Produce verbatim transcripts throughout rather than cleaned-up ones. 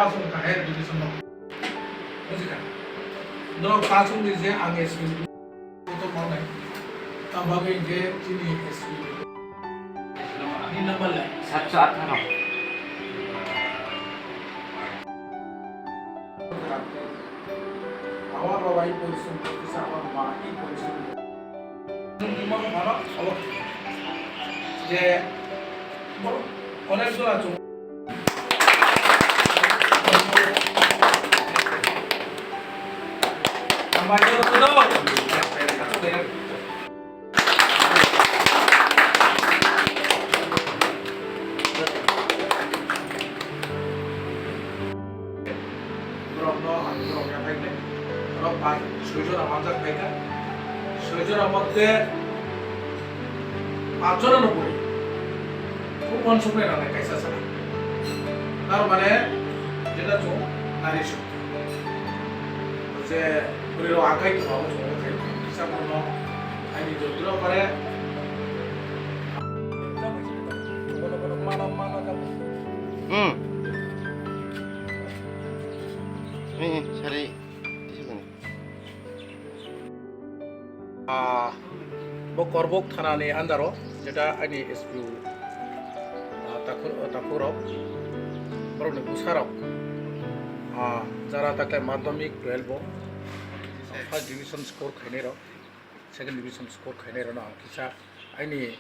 Higher education no. Bujikha. Norok ta chwngdi je ang S P kotor manai. Ta bagwi je chini S P. Ani number le. Satso atharo. Awa babai porisom kisa awa ma i porisom. Chwng tongma phano abo je onek jora chwng. Hambai jora chwng. Borokno ang borok ya phai khe, borok pai soi jora manjak phai kha. Soi jora moddhe panch jora no buri. Khub uansuknai nangnai kaisa sana. Tar mane jeta chwng nari suk. Je bwrwi rok akai to abo chwng khe kisa bono aini jotro pare. Hmm. Eh, eh, sari. Ah, bo Korbok thanani under o, jeta aini S P O, ah, takhuk, takhuk rok, borokni bwsa rok, ah, jara takle madhyamik twelve o, ah, first division score khainai rok, second division score khainai rok no ang kisa aini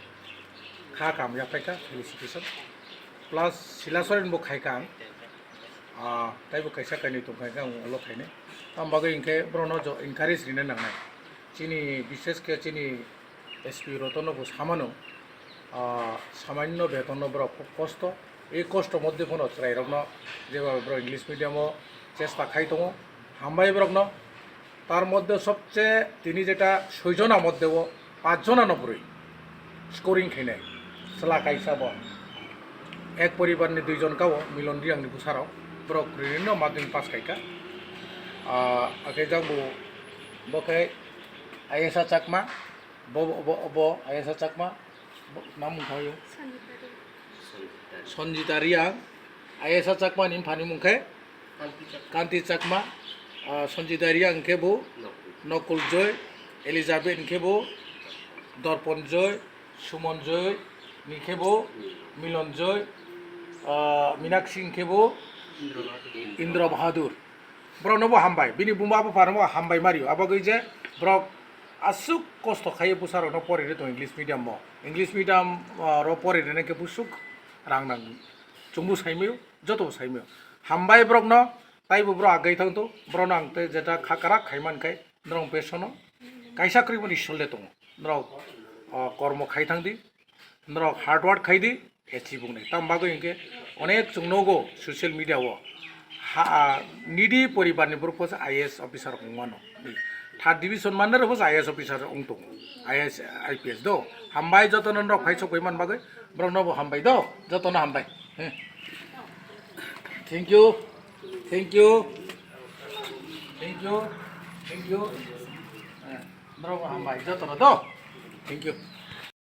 kha kam yaphaikha felicitation, plus Silasor ni bo khaikha ang. Ah, taibo kaisa kainwi tongkha, hwnkhe ang ulo khainai. Tamo bagwi hinkhe borokno jo encourage rina nangnai. Chini, bishesh khe chini S P Rotonno bo samano, ah, samanyo betonno borok khub kosto. Ei kosto moddhe phano chwrairokno jeba borok English medium-o chesta khai tongo, hambai borokno. Tar moddhe sobche tini jeta soi jona moddhe o pach jona no bwrwi scoring khainai. Chwla kaisa bo ek poribar ni dui jon ka o Milon Riang ni bwsa rok, borok kwrwi no madhyamik pass khaikha. Ah, akhe jang bo, bo khe Ayesha Chakma, bo, bo, bo, bo Ayesha Chakma, bo, nam wngkha o? Sanjita Riang. Sanjita Riang, Ayesha Chakma ni bupha ni mung khe Kanti Chakma, ah, Sanjita Riang hwnkhe bo Nokul Joy, Elizabeth hwnkhe bo Dorpon Joy, Suman Joy, ni khe bo Milon Joy, ah, Minakshi hwnkhe bo Indra Bahadur. Borokno bo hambai, bini buma bupha no bo hambai mario. Abo bagwi je borok aswk kosto khaiwi bwsa rokno pori rwi tongo English medium o. English medium, ah, ro pori rwna khe busuk rang nang. Chwngbo saimio, jotobo saimio. Hambai borokno, taibo borok agwi thangto, borokno ang tei jeta kha kwrak khai man khai, norok besono kaisa kwrwimani solde tongo. Norok, o, kormo khai thangdi, norok hard work khaidi, achieve wngnai. Tamo bagwi hinkhe onek chwng nogo social media o, ha, a, needy poribarni borok I A S officer wng mano. Third division manna rokbo I A S officer wng tongo, I A S, I P S do. Hambai jotono norok phai sok bai man bagwi, borokno bo hambai do, jotono hambai. He. Thank you, thank you, thank you, thank you. He. Norok bo hambai jotono do. Thank you.